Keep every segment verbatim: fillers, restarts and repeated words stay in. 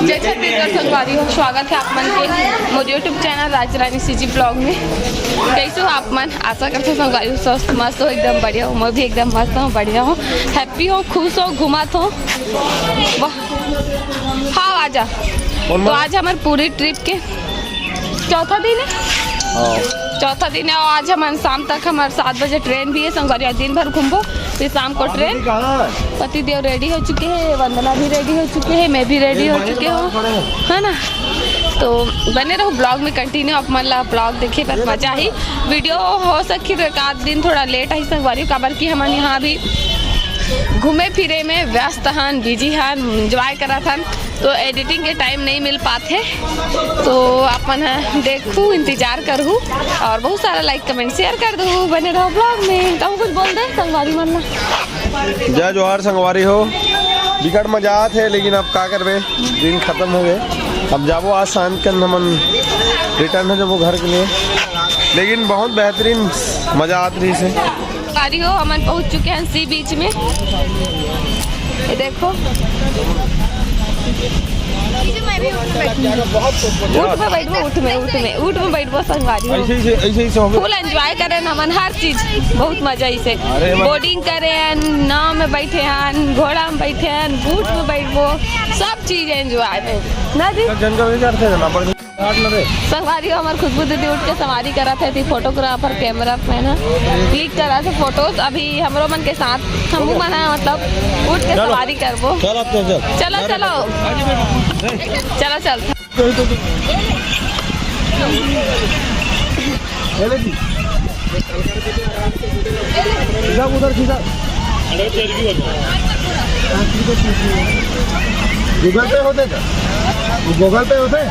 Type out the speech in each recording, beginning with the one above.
जय छत्तीसगढ़ संगवारी हो, स्वागत है आप मन के मोर YouTube चैनल राज रानी सीजी ब्लॉग में। कैसे हो आप मन? आशा करते हो संगवारी हो स्वस्थ मस्त हो, एकदम बढ़िया हो। मैं भी एकदम मस्त हूँ, बढ़िया हूँ, हैप्पी हो, खुश हो, घुमात हो। वाह, हाँ आजा। तो आज हमारे पूरी ट्रिप के चौथा दिन है। हाँ। चौथा दिन है और आज हम शाम तक, हमारे सात बजे ट्रेन भी है संगवारी, आज दिन भर घूमबो, फिर शाम को ट्रेन। पति देव रेडी हो चुके हैं, वंदना भी रेडी हो चुके हैं, मैं भी रेडी हो चुके हूँ, है ना? तो बने रहो ब्लॉग में कंटिन्यू, आप मन ला ब्लॉग देखे पर मजा ही। वीडियो हो सकी तो एक आध दिन थोड़ा लेट आई संगवारी, काबर कि हमन यहाँ भी घूमे फिरे में व्यस्त हन, बिजी हन, एंजॉय करत हन, तो एडिटिंग के टाइम नहीं मिल पाथे। तो आप मन ह देखू, इंतजार करहू और बहुत सारा लाइक कमेंट शेयर कर दू। बने रहो ब्लॉग में। तो कुछ बोल दे संगवारी मन ला। जय जोहार संगवारी हो, बिकट मजा आत हे, लेकिन अब का करबे, दिन खत्म हो गए। अब जाबो आज शाम के हमन रिटर्न हो जाबो घर के लिए, लेकिन बहुत बेहतरीन मजा आत रही से। संगवारी हो, हमन पहुंच चुके हैं सी बीच में। ये देखो, ऊँट में बैठबो, ऊँट में, ऊँट में, ऊँट में बैठबो संगवारी हो। ऐसे ही से, ऐसे ही से होबे। फुल एंजॉय करे हमन हर चीज, बहुत मजा ऐसे। अरे वाह। बोटिंग करे हन, नाव में बैठे हन, घोड़ा में बैठे हन, ऊँट में बैठबो, सब चीज एंजॉय में ना जी। जन का विचार थे ना, पर संगवारी हो, हमार खुशबू दीदी उठ के सवारी करत हे, थी फोटोग्राफर कैमरा मैन ह क्लिक करत हे फोटोज। अभी हमरो मन के साथ हमहू मन ह, मतलब उठ के चलो। सवारी करबो। चल आप तो चल। चलो चलो। चलो चल। पहले जी। खिसा उधर खिसा। गूगल पे होते का? गूगल पे होते हैं?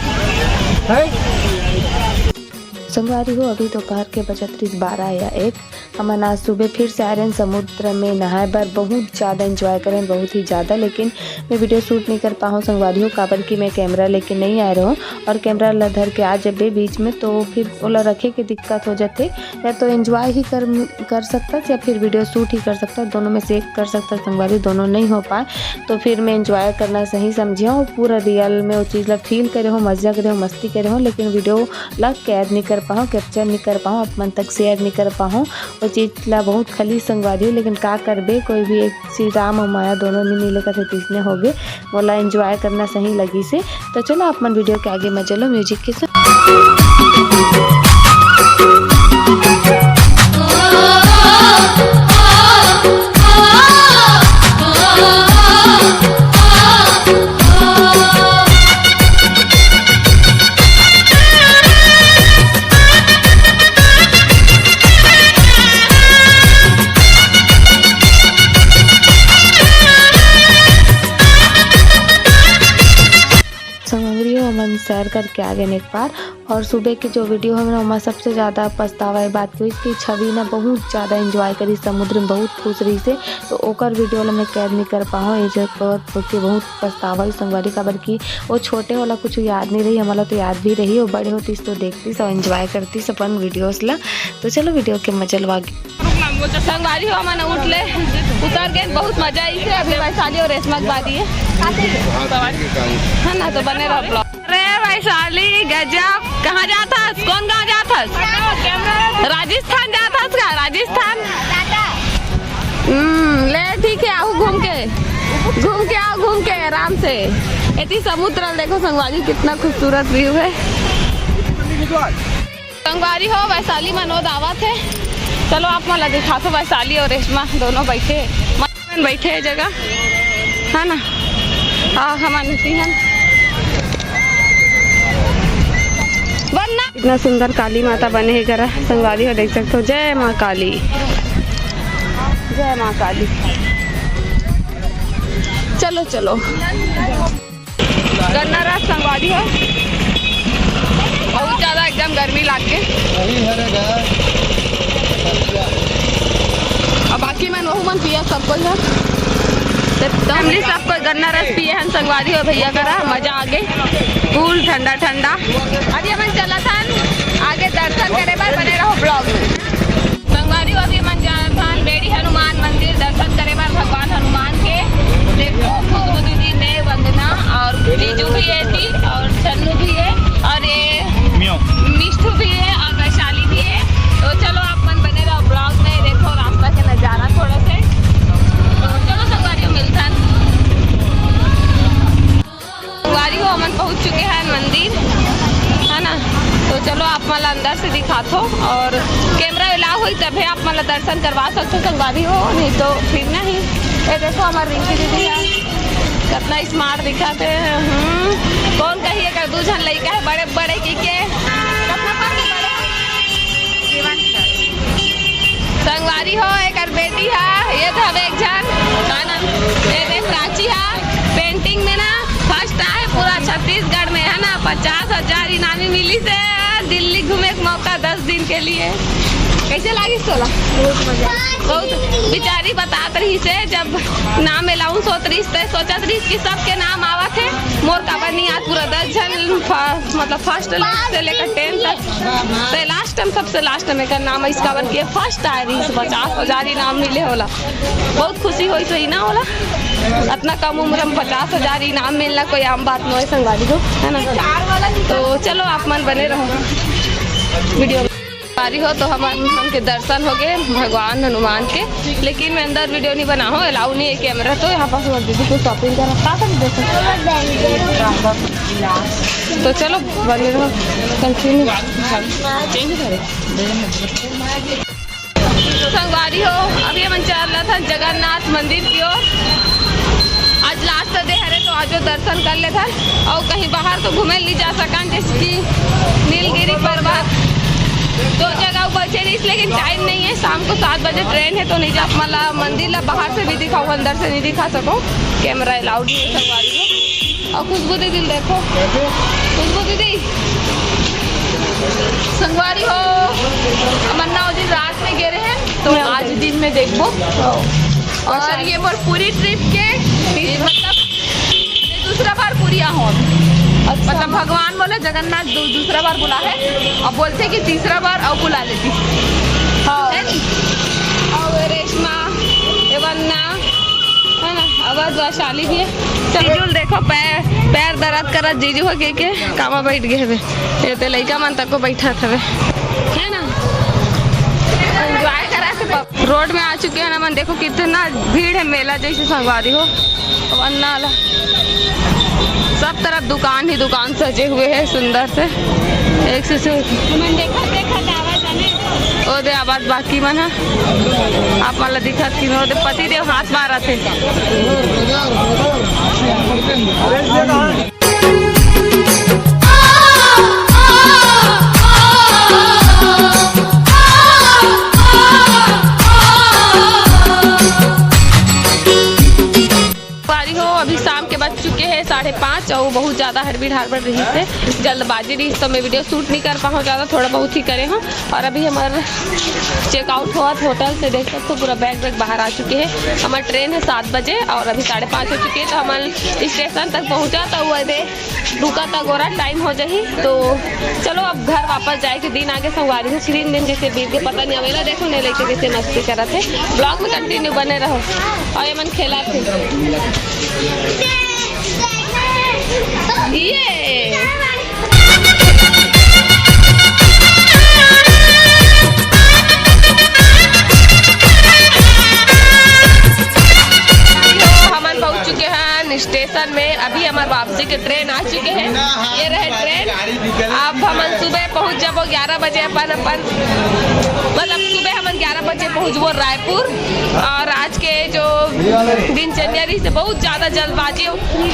संगवारी हो, अभी दोपहर के बजत रहिस बारह या एक। हमन आज सुबह फिर से आए रहेन समुद्र में नहाए बर। बहुत ज़्यादा एंजॉय करेन, बहुत ही ज़्यादा। लेकिन मैं वीडियो शूट नहीं कर पाहूँ संगवारी हो, काबर कि मैं कैमरा लेके नहीं आए रहूँ और कैमरा ला धर के आ जबे बीच में तो फिर ओला रखे के दिक्कत हो जाथे। या तो एंजॉय ही कर, कर सकता या फिर वीडियो शूट ही कर सकता, दोनों में से एक कर सकता संगवारी, दोनों नहीं हो पाए। तो फिर मैं एंजॉय करना सही समझे हूँ, पूरा रियल में वो चीज़ ला फील करे हूँ, मजा करे हूँ, मस्ती करे हूँ, लेकिन वीडियो ला कैद नहीं कर पाहूँ, कैप्चर नहीं कर पाहूँ, आप मन तक शेयर नहीं कर पाहूँ। वो चीज़ ला बहुत खली संगवारी हो, लेकिन का करबे, कोई भी एक चीज़, राम और माया दोनों नहीं मिले कथे, तीसने होगे। मोला एंजॉय करना सही लगी से। तो चलो आप मन वीडियो के आगे मजा लो म्यूजिक के साथ। संगवारी हो, हमन सैर करके आ गेन एक बार। और सुबह के जो वीडियो हवे ना, ओमा सबसे ज़्यादा पछतावा ये बात के होइस कि छवि ना बहुत ज़्यादा एंजॉय करिस, समुद्र में बहुत खुश रहिस हे, तो ओकर वीडियो ला मैं कैद नहीं कर पाहूँ। ये जगह के बहुत पछतावा होइस संगवारी, काबर कि वो छोटे वाला कुछ याद नहीं रही, हमला तो याद भी रही, वो बड़े होतिस तो देखतिस और एंजॉय करतिस अपन वीडियोस ला। तो चलो वीडियो के मजा लवा। संगवारी हो, हमन ऊँट ले उतर गेन, बहुत मजा आइस हे। अभी वैशाली और रेशमा के बारी हे, है ना? तो बने रहो ब्लॉग। अरे वैशाली, गजब। कहाँ जात हस? कौन गाँव जात हस? राजस्थान जात हस का? राजस्थान। हम्म, ले ठीक है, आओ घूम के, घूम के आओ, घूम के आराम से। एती समुद्र देखो संगवारी, कितना खूबसूरत व्यू है। संगवारी हो, वैशाली मनोद आवत हे। चलो आप मन ला दिखाथो, वैशाली और रेशमा दोनों बैठे हे, मन बैठे हे जगह, है ना? हाँ, हमन इसी हन। वरना इतना सुंदर काली माता बने हे करा संगवारी हो, देख सकते हो। जय माँ काली, जय माँ काली। चलो चलो। गन्ना रस संगवारी हो, बहुत ज्यादा एकदम गर्मी लाग के। वही हरे गा। अब बाकी मन वहू मन पिया सब कोई ह। तो फैमिली सब कोई गन्ना रस पिए हन संगवारी हो भैया करा, मजा आ गए, फुल ठंडा ठंडा। अभी हमन चलत हन आगे दर्शन करे बर, बने रहो ब्लॉग में। संगवारी हो, अभी हमन जात हन बेड़ी हनुमान मंदिर दर्शन करे बर भगवान हनुमान के। देखो, खुशबू दीदी, मैं, वंदना और जीजू भी है। तो आप मन ला अंदर से दिखाथो और camera allow होई तभे आप मन ला दर्शन करवा सकथो संगवारी हो, नहीं तो फिर नहीं। ये देखो हमार रिंकी दीदी है, कितना smart दिखत हे। हम्म, कौन कही एकर दू झन लइका है बड़े बड़े की के। कितना पास है बड़े? संगवारी हो, एकर बेटी हा, ये तो हवे एक झन, का नाम? ये दे प्राची हा, painting में ना first आए पूरा छत्तीसगढ़ में, है ना, पचास हजार इनामी मिली से दिल्ली घूमे के मौका दस दिन के लिए। कैसे लागिस तोला? बहुत मजा। बहुत। बिचारी बतात रहिस हे, जब नाम announce होत रहिस ते सोचत रहिस कि सबके नाम आवत हे, मोर काबर नहीं आत। पूरा दस झन फा-, मतलब first list से लेकर ten तक, ते last time, सबसे last में एकर नाम आइस, काबर के first आए रहिस, पचास हजार इनाम मिले हे ओला। बहुत खुशी होइस होही ना ओला, अतना कम उम्र में पचास हजार इनाम मिलना कोई आम बात नोहे संगवारी हो, है ना? तो चलो आप मन बने रहो video में। संगवारी हो तो हमन, हमन के दर्शन हो गए भगवान हनुमान के, लेकिन मैं अंदर video नहीं बनाहूँ, allow नहीं है camera। तो यहाँ पास हमर दीदी को shopping करा, का कर देखो। तो चलो बने रहो, continue। संगवारी हो, अभी हमन चलत हन जगन्नाथ मंदिर की ओर। आज last day हरे तो आजो दर्शन कर लेथन, और कहीं बाहर तो घूमे नहीं जा सकन, जैसे कि नीलगिरी पर्वत, दो जगह बचे रहिस, लेकिन time नहीं है। शाम को सात बजे train है तो नहीं जा। आप मन ला मंदिर ला बाहर से भी दिखाऊँ, अंदर से नहीं दिखा सकूँ, camera allowed नहीं है संगवारी हो। और खुशबू दीदी देखो, खुशबू दीदी, संगवारी हो, हमन ना ओ दिन रात में गे रहे हैं, तो आज दिन में देखबो। और ये मोर पूरी trip के, ये मतलब, ये दूसरा बार पूरी आहूँ। अच्छा। मतलब भगवान बोले, जगन्नाथ दू-, दूसरा बार बुला है, अब बोलते कि तीसरा बार अब बुला लेती। हाँ। है नी? और रेशमा, ये वन्ना, है ना, आवाज वैशाली भी है। जीजू ल देखो, पैर, पैर दर्द करत जीजू हो के, के कामा बैठ गए हवे। ये ते लइका मन तक को बैठत हवे, है ना, enjoy करत हे। Road में आ चुके हैं ना मन, देखो कितना भीड़ है, मेला जैसे संगवारी हो। अब अन्ना वाला सब तरफ दुकान ही दुकान सजे हुए हैं सुंदर से, एक से, से। हमन देखत देखत आवत हन। ओ दे आवाज बाकी मन ह। आप मन ला दिखत कि नो, दे पति देव हाथ मारत हे। संगवारी हो, अभी शाम के बज चुके हैं साढ़े पाँच और बहुत ज़्यादा हड़बड़ी हड़बड़ रहिस हे, जल्दबाजी रहिस तो मैं video shoot नहीं कर पाऊँ ज़्यादा, थोड़ा बहुत ही करे हूँ। और अभी हमार check out होवत होटल से, देख सकते हो पूरा bag वैग बाहर आ चुके हैं। हमार train है सात बजे और अभी साढ़े पाँच हो चुके हैं, तो हमार station तक पहुँचा तो वो दे रुका ता गोरा time हो जाही। तो चलो अब घर वापस जाए के दिन आगे संगवारी हो, तीन दिन जैसे बीत के पता नहीं आवेला। देखो ने लइका कैसे मस्ती करत हे, vlog में continue बने रहो। और ये मन खेला थे ये हमन पहुंच चुके हैं station में। अभी हमार वापसी के train आ चुके हैं। ये रहे train। अब हमन सुबह पहुंच जाबो ग्यारह बजे अपन, अपन, मतलब सुबह हमन ग्यारह बजे पहुंचबो रायपुर। और आज के जो दिनचर्या रहिस हे बहुत ज़्यादा जल्दबाजी,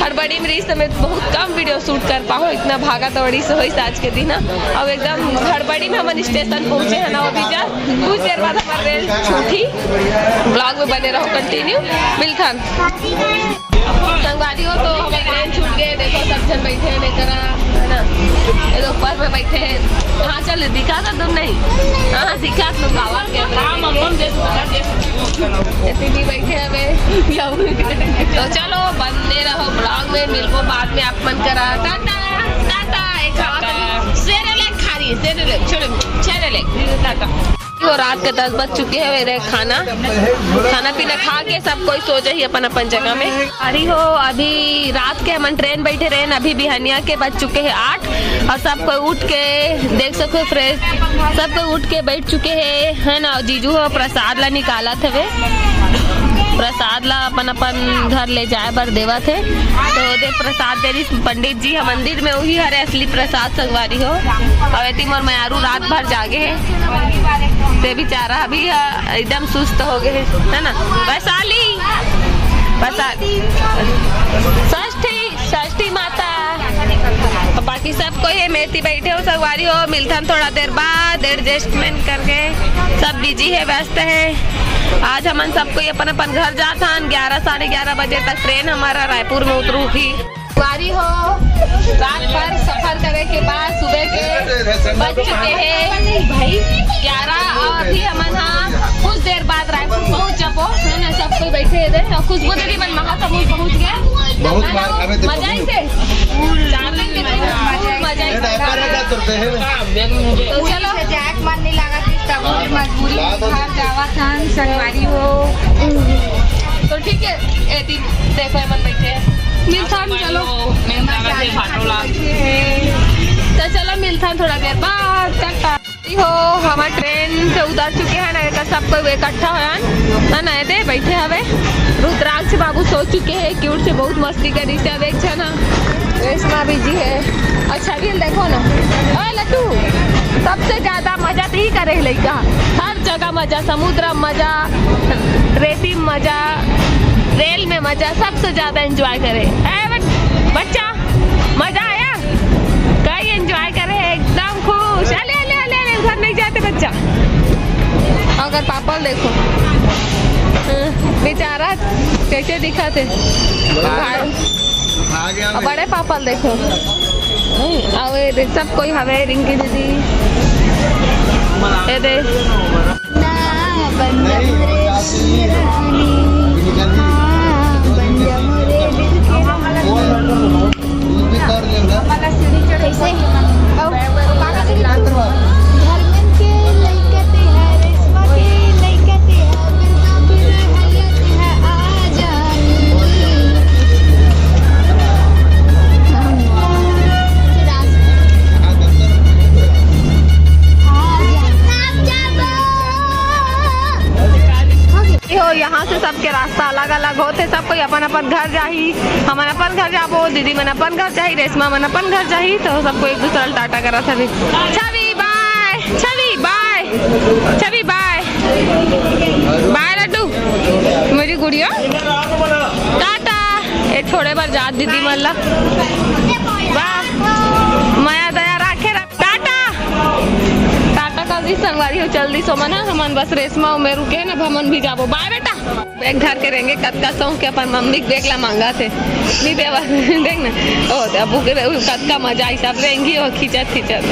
हड़बड़ी में रहिस हे, मैं बहुत कम video shoot कर पाहूँ, इतना भागा दौड़ी से होइस आज के दिन ह। अब एकदम हड़बड़ी में हमन station पहुँचे हैं ना, अभी जा कुछ देर बाद हमार रेल छूटही। Vlog में बने रहो, continue मिलथन। संगवारी हो तो हमें train छूट गए, देखो सब जन बैठे हैं एकरा, है ना, ये लोग ऊपर में बैठे हैं। हाँ चल दिखा था तुम नहीं, हाँ हाँ दिखा तुम आवाज के। ऐसे भी बैठे हैं हमें। तो चलो बने रहो vlog में, मिलबो बाद में आप मन करा। टाटा टाटा। एक आवाज। Cerelac खा रही है, Cerelac, छोड़ो, Cerelac। टाटा। वो रात के दस बज चुके हैं, मेरे खाना, खाना पीना खा के सब कोई सो जाही अपन अपन जगह में। अरे हो, अभी रात के हमन train बैठे रहेन, अभी बिहनिया के बज चुके हैं आठ और सब कोई उठ के देख सको fresh, सब कोई उठ के बैठ चुके हैं, है ना। जीजू हो प्रसाद ला निकालत हवे। प्रसाद ला अपन अपन घर ले जाए बर देवत हे। तो दे प्रसाद दे रिस पंडित जी ह मंदिर में, उही हरे असली प्रसाद संगवारी हो। अब एती मोर मयारू रात भर जागे हे, ते बेचारा अभी ह, एकदम सुस्त हो गए हे, है ना वैशाली? वैशाली षष्ठी, षष्ठी माता। बाकी सब कोई ये मेर ती बैठे हो संगवारी हो, मिलथन थोड़ा देर बाद एडजस्टमेंट करके। सब बिजी हे, व्यस्त हे। आज हमन सब कोई अपन अपन घर जात हन। ग्यारह, साढ़े ग्यारह बजे तक ट्रेन हमारा रायपुर में उतरू ही। संगवारी हो, रात भर सफर करे के बाद सुबह के बज चुके हे ग्यारह, और अभी हमन हा कुछ देर बाद रायपुर पहुंच जाबो, है ना? सब कोई बैठे हे दे, और खुशबू दीदी मन महासमुंद पहुंच गए। बहुत है ना? मार खावे थे मजा आई प्रभु। से चार दिन के trip, खूब मजा आई ये से। डायपर है क्या तुरते हैं? तो चलो। से जाए के मन नहीं लगा कि तब मजबूरी में घर जावा था, संगवारी हो। तो ठीक है, ए दिन देखो, एमन बैठे हैं। मिलथन, चलो। तो चलो, मिलथन थोड़ा देर बाद। टाटा। हो, हमर ट्रेन से उतर चुके हैं ना, एकर सब कोई इकट्ठा होयन ना, नए दे बैठे हवे। रुद्राक्ष बाबू सो चुके हैं, क्यूट से बहुत मस्ती करी से। अब एक झन ह, रेशमा बिजी है। अच्छा, रील देखो ना। ओए लट्टू, सबसे ज्यादा मजा तो ही करे है लइका, हर जगह मजा, समुद्र में मजा, रेती में मजा, रेल में मजा, सबसे ज्यादा एंजॉय करे। ए बच-, बच्चा, मजा आया? कई एंजॉय करे है, एकदम खुश। अले, अले, अले, अले, उधर नहीं जाते बच्चा। अगर पापा ल देखो, बेचारा कैसे दिखा थे। आ गया और बड़े पापा ल देखो। नहीं, अब ये देख, सब कोई हवे, रिंकी दीदी, ये दे। ना बन जा मोरे दिल रानी, हाँ, बन जा मोरे दिल के रानी। कैसे? और धर्मेन के लइका ते है, रेशमा के लइका ते है, बिरदा फिर हल्ला ते है, आ जानी। आ जानी। हो, यहाँ से सबके रास्ता अलग-अलग होथे, सब कोई अपन-अपन घर जाही। हमन अपन घर जाबो, दीदी मन अपन घर जाही, रेशमा मन अपन घर जाही, तो सबको एक दूसरा ल टाटा करत हवे। छवि, बाय। छवि, बाय। छवि, बाय। बाय, लड्डू। मेरी गुड़िया, टाटा। ये छोड़े बर जात दीदी मन ला। वाह, मया दया राखे रख। टाटा। टाटा कर दी संगवारी हो, चल दी सोमन ह। हमन बस रेशमा में रुके हन, अब हमन भी जाबो। बाय बेटा। बैग धर के रेंगे, कतका शौक के अपन मम्मी के बैग ला मांगा थे। नहीं देवा, देख ना। ओ, अब वो के, वो कतका मजा आई, सब रेंगी हो खींचत, खींचत।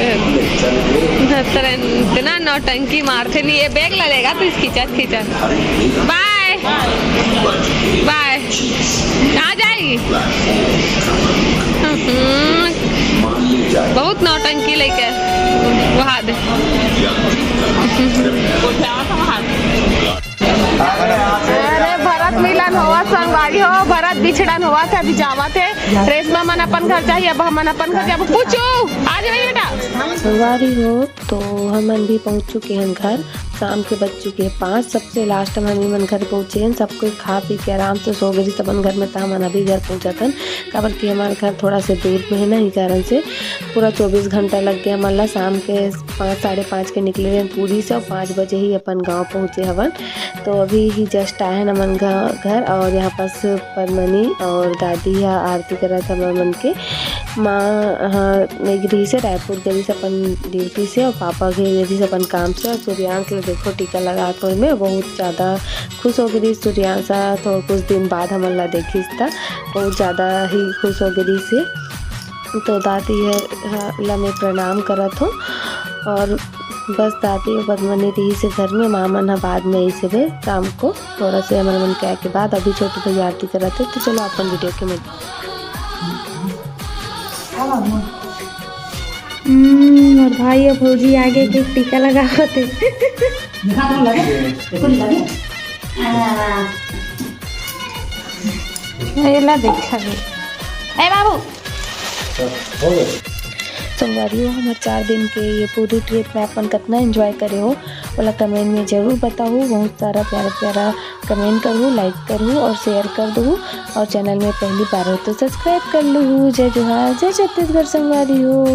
इतना नौटंकी मारथे, नहीं, ये बैग ला लेगा तो इस खींचत, खींचत। बाय। बाय। आ जाएगी। हम्म, बहुत नौटंकी लेके वहा दे। अरे, भरत मिलन होवत संगवारी हो, भरत बिछड़न होवत हे, अभी जावत हे। रेशमा मन अपन घर जाही, अब हमन अपन घर जाबो। पूछू, आ जा बेटा। संगवारी हो, तो हमन भी पहुंच चुके हन घर। शाम के बज चुके हैं पाँच। सबसे लास्ट में हम मन घर पहुंचे हन। सब कोई खा पी के आराम से सो गे रिहिस अपन घर में, त हमन अभी घर पहुंचत हन, काबर कि हमार घर थोड़ा से दूर में है ना, ई कारण से पूरा चौबीस घंटा लग गया हमन ला। शाम के पाँच, साढ़े पाँच के निकले रहेन पूरी से, और पाँच बजे ही अपन गांव पहुंचे हवन। तो अभी ही जस्ट आए हन हमन घ-, घर, और यहाँ पास पद्मनी और दादी ह आरती करत हमन मन के। माँ ह गे रिहिस हे रायपुर, गे रिहिस अपन ड्यूटी से, और पापा गे रिहिस अपन काम से। और सूर्यांश ला देखो टीका लगात होय में बहुत ज़्यादा खुश हो गे रिहिस सूर्यांश ह, तो कुछ दिन बाद हमन ला देखिस त बहुत ज़्यादा ही खुश हो गे रिहिस हे। तो दादी ह, ह, ला मैं प्रणाम करत हूँ। और बस दादी और पद्मनी रहिस हे घर में, माँ मन ह बाद में आइस हे शाम को। थोड़ा से हमन मन के आए के बाद अभी छोटू भैया आरती करत हे, तो चलो अपन वीडियो के में। हम्म, मोर भाई और भौजी आगे के टीका लगावत हे। देखा तो लगे, देखो नहीं लगे। हाँ। ये ला देखा भी। ए बाबू। हो गए। संगवारी हो, हमर चार दिन के ये पूरी ट्रिप में अपन कतना एंजॉय करे हो, ओला comment में जरूर बताहू। बहुत सारा प्यारा प्यारा comment करहू, like करहू और share कर दहू। और channel में पहली बार हो तो subscribe कर लूहू। जय जोहार, जय छत्तीसगढ़ संगवारी हो।